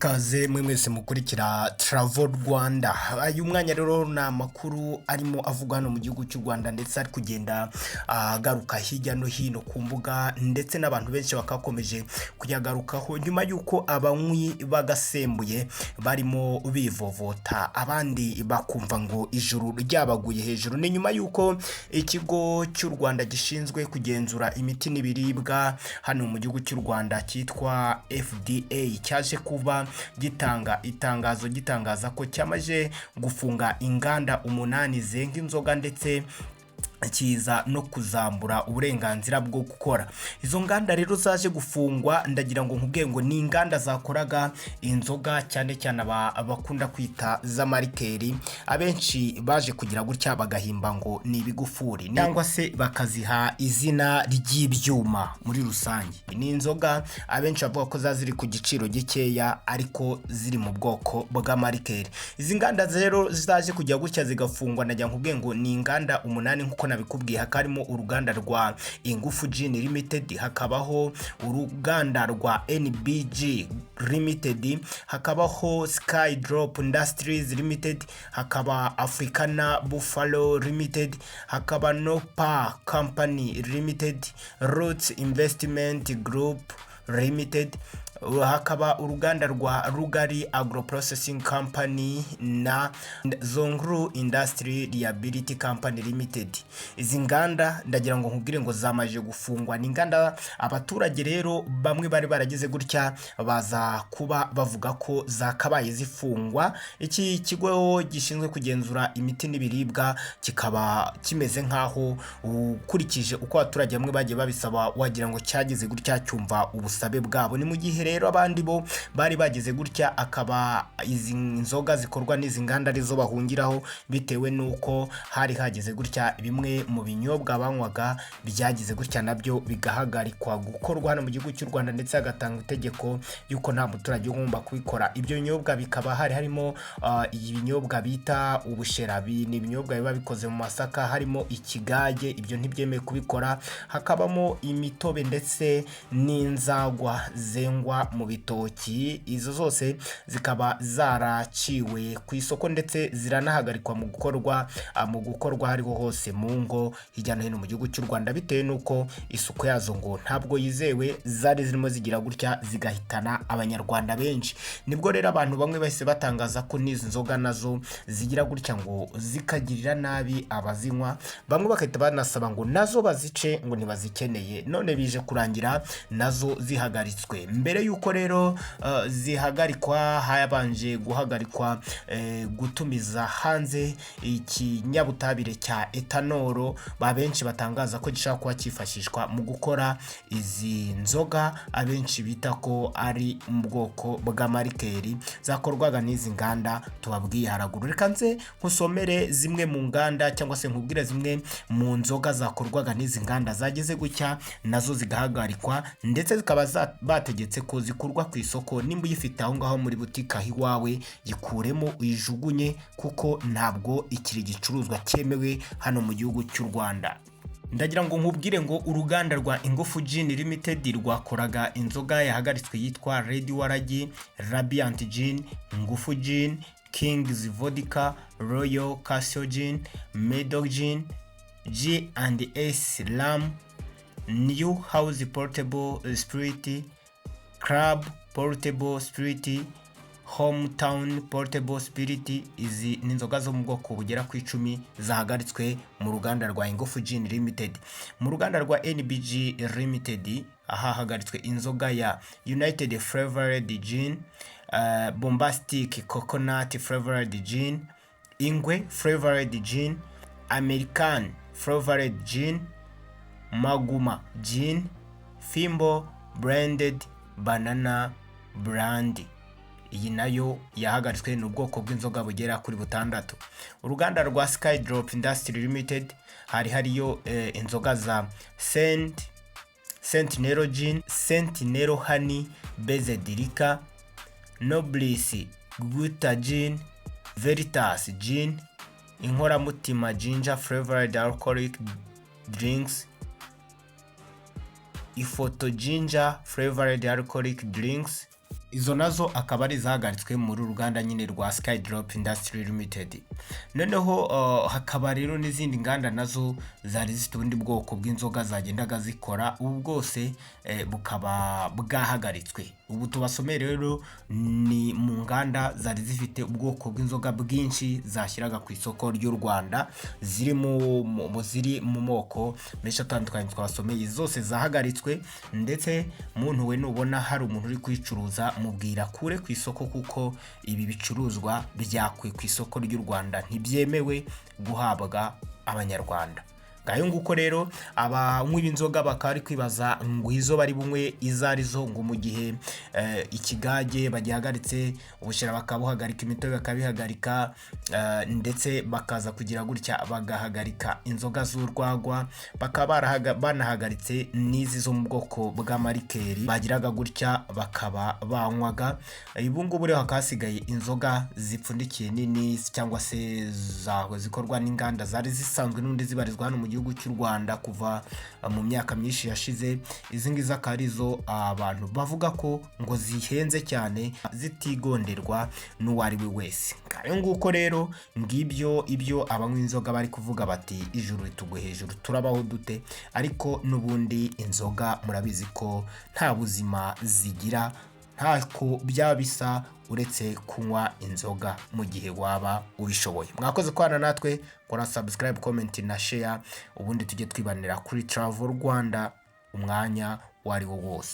Ikaze mwe mwese mukurikira Travel Rwanda. Uyu mwanya rero ni amakuru arimo avugwa hano mu gihugu cy'u Rwanda, ndetse ari kugenda agaruka hirya no hino ku mbuga, ndetse n'abantu benshi bakakomeje kuyagarukaho nyuma y'uko abanywi bagasembuye barimo bivovota, abandi bakumva ngo ijuru ryabaguye hejuru. Ni nyuma y'uko ikigo cy'u Rwanda gishinzwe kugenzura imiti n'ibiribwa hano mu gihugu cy'u Rwanda cyitwa FDA cyaje kuba gitanga itangazo gitangaza ko cyamaze gufunga inganda umunani zenga inzoga, ndetse kiza no kuzambura uburenganzira bwo gukora. Izo nganda rero zaje gufungwa, ndagira ngo nkubwiye ngo ni inganda zakoraga inzoga, cyane cyane bakunda kwita z'ama liqueur. Abenshi baje kugira gutya bagahimba ngo ni ibigufuri, cyangwa se bakaziha izina ry'ibyuma. Muri rusange ni inzoga abenshi bavuga ko ziba ziri ku giciro gikeya, ariko ziri mu bwoko bw'ama liqueur. Izi nganda rero zaje kujya gutya zigafungwa, ndagira nkubwiye ngo ni inganda umunani nk'uko nabikubwiye. Hakaba harimo uruganda rwa Ingufu Gin Limited, hakabaho uruganda rwa NBG Limited, hakabaho Sky Drop Industries Limited, hakaba Africana Buffalo Limited, hakaba Nopa Company Limited, Roots Investment Group Limited, hakaba uruganda rwa Rugari Agro Processing Company na Zongru Industry Liability Company Limited. Izi nganda ndagira ngo nkubwire ngo zamaze gufungwa. Ni inganda abaturage rero bamwe bari baragize gutya baza kuba bavuga ko zakabaye zifungwa. Iki kigo gishinzwe kugenzura imiti n'ibiribwa kikaba kimeze nk'aho, ukurikije uko abaturage bamwe bagiye babisaba, wagira ngo cyagize gutya cyumva ubusabe bwabo. Ni mu gihe rero abandi bo bari bagize gutya, akaba izi nzoga zikorwa n'izi nganda arizo bahungiraho, bitewe n'uko hari hageze gutya bimwe mu binyobwa banywaga byagize gutya nabyo bigahagarikwa gukorwa hano mu gihugu cy'u Rwanda, ndetse hagatangwa itegeko y'uko nta muturage ugomba kubikora. Ibyo binyobwa bikaba hari harimo ibinyobwa bita ubushera, ni ibinyobwa biba bikoze mu masaka, harimo ikigage, ibyo ntibyemewe kubikora, hakabamo imitobe ndetse n'inzagwa zengwa mu bitoki. Izo zose zikaba zaraciwe ku isoko, ndetse ziranahagarikwa mu gukorwa hariho hose mu ngo hirya no hino mu gihugu cy'u Rwanda, bitewe n'uko isuku yazo ngo ntabwo yizewe, zari zirimo zigira gutya zigahitana Abanyarwanda benshi. Nibwo rero abantu bamwe bahise batangaza ko n'izi nzoga nazo zigira gutya ngo zikagirira nabi abazinywa, bamwe bagahita banasaba ngo nazo bazice, ngo ntibazikeneye. None bije kurangira nazo zihagaritswe. Mbere y'uko rero zihagarikwa, habanje guhagarikwa gutumiza hanze ikinyabutabire cya ethanol, ba benshi batangaza ko gishobora kuba cyifashishwa mu gukora izi nzoga abenshi bita ko ari mu bwoko bw'ama liqueur zakorwaga n'izi nganda tubabwiye haraguru. Reka nze nkusomere zimwe mu nganda, cyangwa se nkubwire zimwe mu nzoga zakorwaga n'izi nganda zageze gutya nazo zigahagarikwa, ndetse zikaba bategetse ko zikurwa ku isoko. Nimba uyifite aho ngaho muri butike aho iwawe, yikuremo uyijugunye, kuko ntabwo ikiri igicuruzwa cyemewe hano mu gihugu cy'u Rwanda. Ndagira ngo nkubwire ngo uruganda rwa Ingufu Gin Limited rwakoraga inzoga yahagaritswe yitwa Red Waragi, Radiant Gin, Ngufu Gin, Kings Vodka, Royal Castle Gin, Meadow Gin, G and S Rum, New House Portable Spirit, Club Portable Spirit, Hometown Portable Spirit. Izi ni inzoga zo mu bwoko bugera ku 10 zahagaritswe mu ruganda rwa Ingufu Gin Limited. Mu ruganda rwa NBG Limited ahahagaritswe inzoga ya United Flavored Gin, Bombastic Coconut Flavored Gin, Ingwe Flavored Gin, American Flavored Gin, Maguma Gin, Fimbo Blended Banana Brandy. Iyi nayo yahagaritswe, ni ubwoko bw'inzoga bugera kuri butandatu. Uruganda rwa Skydrop Industry Limited hari hariyo inzoga za Sentinel Gin, Sentinel Honey Based Liquor, Noblesse Guta Gin, Veritas Gin, Inkoramutima Ginger Flavored Alcoholic Drinks, Ifoto Ginger Flavored Alcoholic Drinks. Izo nazo akaba ari izahagaritswe muri ruganda nyine rwa Skydrop Industry Limited. Noneho hakaba rero n'izindi nganda nazo zari zifite ubundi bwoko bw'inzoga zagendaga zikora, ubu bwose bukaba bwahagaritswe. Ubu tubasomeye rero ni mu nganda zari zifite ubwoko bw'inzoga bwinshi zashyiraga ku isoko ry'u Rwanda, ziri mu moko menshi atandukanye twasomeye, zose zahagaritswe. Ndetse muntu we, nubona hari umuntu uri kuyicuruza, mubwira kure ku isoko, kuko ibi bicuruzwa byakuwe ku isoko ry'u Rwanda, ntibyemewe guhabwa Abanyarwanda. Ngayo nguko rero, abanywi b'inzoga bakaba bari kwibaza ngo izo bari bunywe izo arizo, ngo mu gihe ikigage bagihagaritse, ubushera bakabuhagarika, imitobe bakabihagarika, ndetse bakaza kugira gutya bagahagarika inzoga z'urwagwa, bakaba banahagaritse n'izi zo mu bwoko bw'amarikeri bagiraga gutya bakaba banywaga. Ubu ngubu rero hakaba hasigaye inzoga zipfundikiye nini cyangwa se zikorwa n'inganda zari zisanzwe n'ubundi zibarizwa hano mu gihugu cy'u Rwanda kuva mu myaka myinshi yashize. Izi ngizi akaba arizo abantu bavuga ko ngo zihenze cyane, zitigonderwa n'uwo ari we wese. Ngayo nguko rero, ngibyo ibyo abanywa inzoga bari kuvuga bati: "Ijuru ritugwe hejuru, turabaho dute?" Ariko n'ubundi inzoga murabizi ko nta buzima zigira, ntako byaba bisa uretse kunywa inzoga mu gihe waba ubishoboye. Mwakoze kubana natwe. Kora subscribe, comment na share, ubundi tujye twibanira kuri Travel Rwanda umwanya uwo ari wo wose.